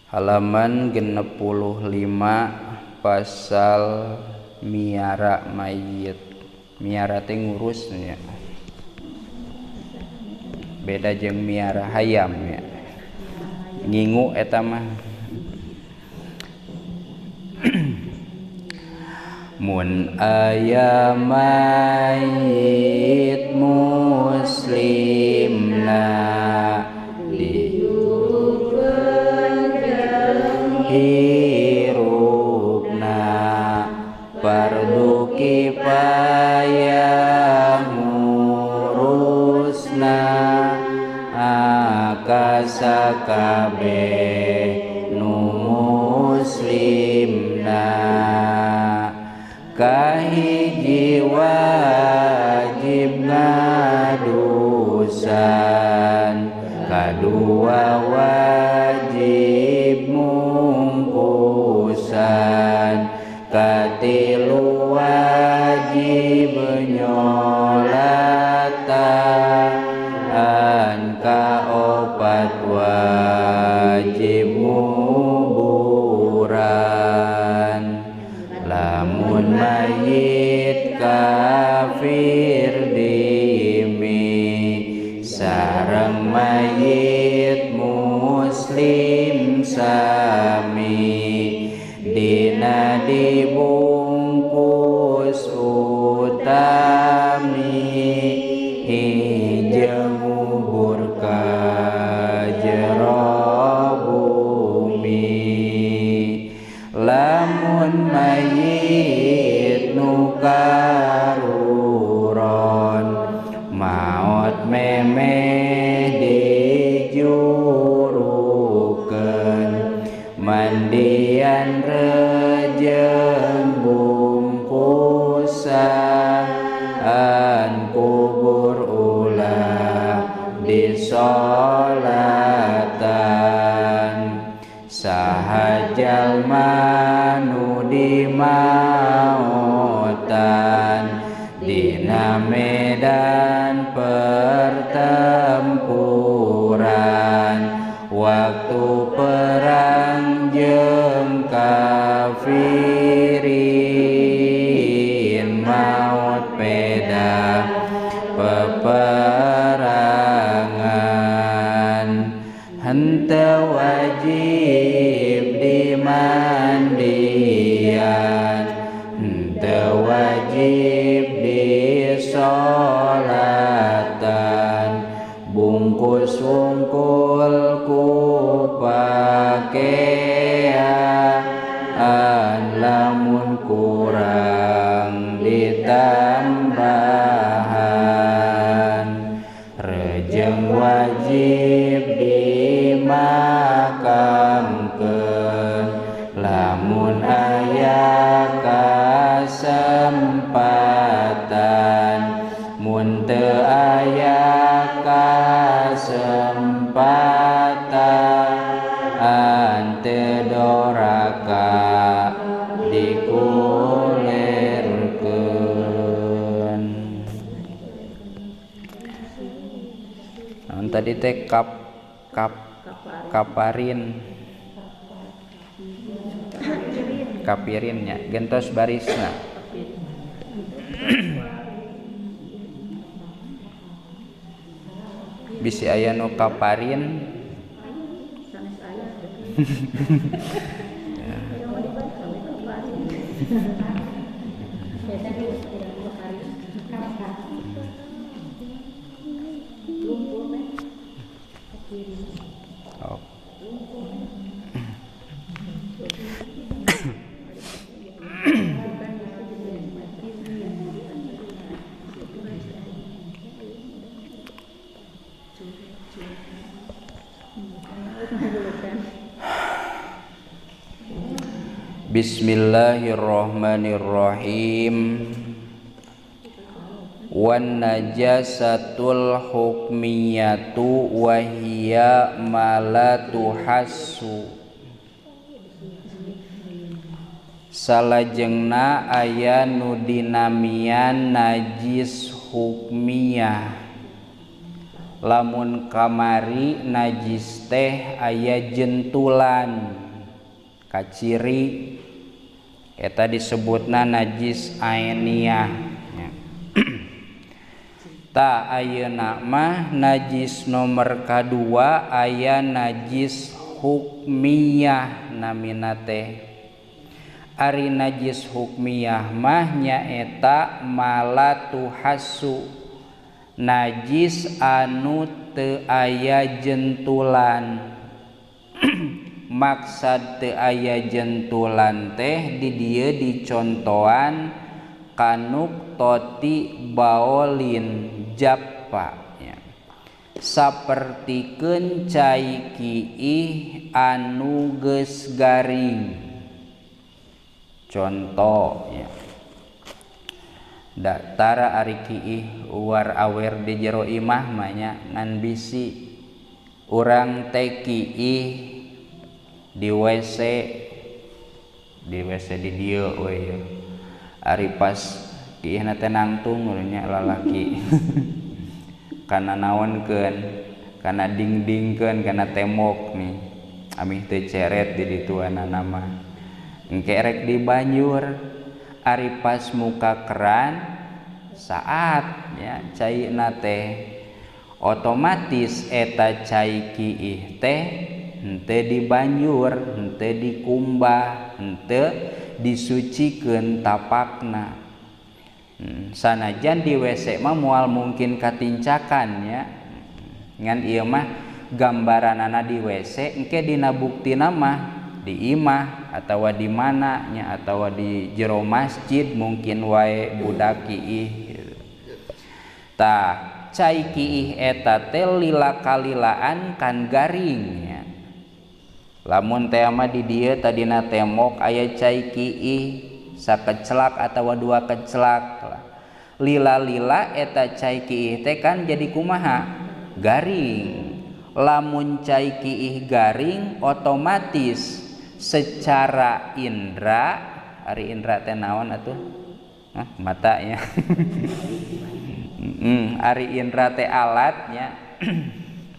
Halaman 65 pasal miara mayit. Miara teh ngurus nya. Beda jeung miara hayam nya. Ngingu eta mah. Mun aya mayit muslimna hirupna fardu kifayah ngurusna akasakabeh nu muslimna. Kahiji wajib ngadusan, kadua wajib mungkusan, katilu wajib nyolatan, kaopat wajib nguburan. Lamun mayit kafir dimi sareng mayit muslim sami, dina dibungkus utami jeung ngubur ka jero bumi. Lamun mayit nu karuron maot memeh dijurukeun, mandian rejeng bungkusan, kubur ulah disolatan. Saha jalma nu dimaotan dina medan pertempuran, waktu perang jeung kafirin, maut peda peperangan. Henteu wajib dimandian, henteu wajib disolatan, bungkus wungkul ku pakaian, lamun kurang ditambahan. Rejeng wajib dimakamkeun, lamun aya kasempatan, mun teu aya kasempatan teu doraka dikulerkeun. Naon tadi teh kaparin kapirinnya gentos barisna. Bisi aya nu kaparin. Oh. Bismillahirrahmanirrahim. Wan najasatul hukmiyatu wa hiya ma la tuhassu. Salajengna aya nu dinamian najis hukmiyah. Lamun kamari najis teh aya jentulan kaciri eta disebutna najis ainiyah ya. Ta ayeuna mah najis nomor kadua aya najis hukmiyah namina teh. Ari najis hukmiyah mah nyaeta malatuhasu, najis anu teu aya jentulan. Maksad teu aya jentulan teh di dieu dicontohan kanuk toti baolin jappa ya. Sapertikeun cai kiih anu geus garing. Contoh ya. Datara ari kiih uar awer di jero imah mah nya ngan bisi urang teh kiih di WC, di WC di dieu we ye. Ari pas kiihna teh nangtung nya lalaki. Kana naonkeun, kana dingdingkeun, kana tembok nih. Amih teu ceret di dituanana mah. Engke rek dibanjur. Ari pas muka keran saat ya caina teh otomatis eta cai kiih teh henteu dibanjur, henteu dikumbah, henteu disucikeun tapakna. Sanajan di WC mah moal mungkin katincakan ya. Ngan ieu mah gambaranana di WC engke dina buktina mah di imah atawa di mana nya atawa di jero masjid mungkin wae budak kiih. Tah cai kiih eta teh lila kalilaan kan garing nya. Lamun teh mah di dieu tadina tembok aya cai kiih sakecelak atawa dua kecelak lah. Lila-lila eta cai kiih teh kan jadi kumaha? Garing. Lamun cai kiih garing otomatis secara indra, ari indra teh naon atuh? Hah, mata nya. Ari indra teh alatnya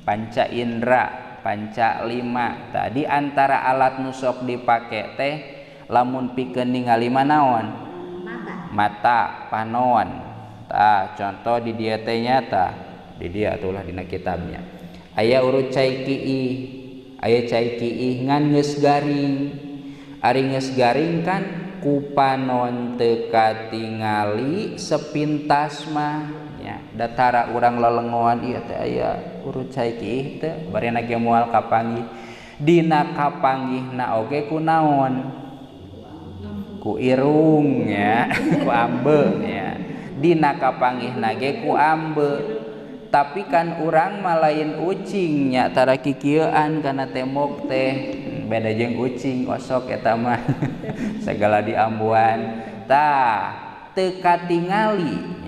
panca indra, panca lima. Tadi antara alat nu sok dipake teh lamun pikeun ningali mah naon? Mata. Mata, panon. Tah, contoh di dieu teh nya tah, di dieu atulah dina kitabnya. Aya urut cai kiih, aya cai kiih ngan geus garing. Ari geus garing kan ku panon teu katingali sepintas mah nya. Datara urang lelengoan ieu teh aya urut cai kiih teh barena ge moal kapanggih. Dina kapanggihna oge ku naon? Ku irung ya, ku ambe ya. Dina kapanggihna ge ku ambe. Tapi kan urang mah lain ucing nya, tara kikieuan kana tembok teh. Beda jeung ucing osok eta mah. Segala diambuan. Tah, teu katingali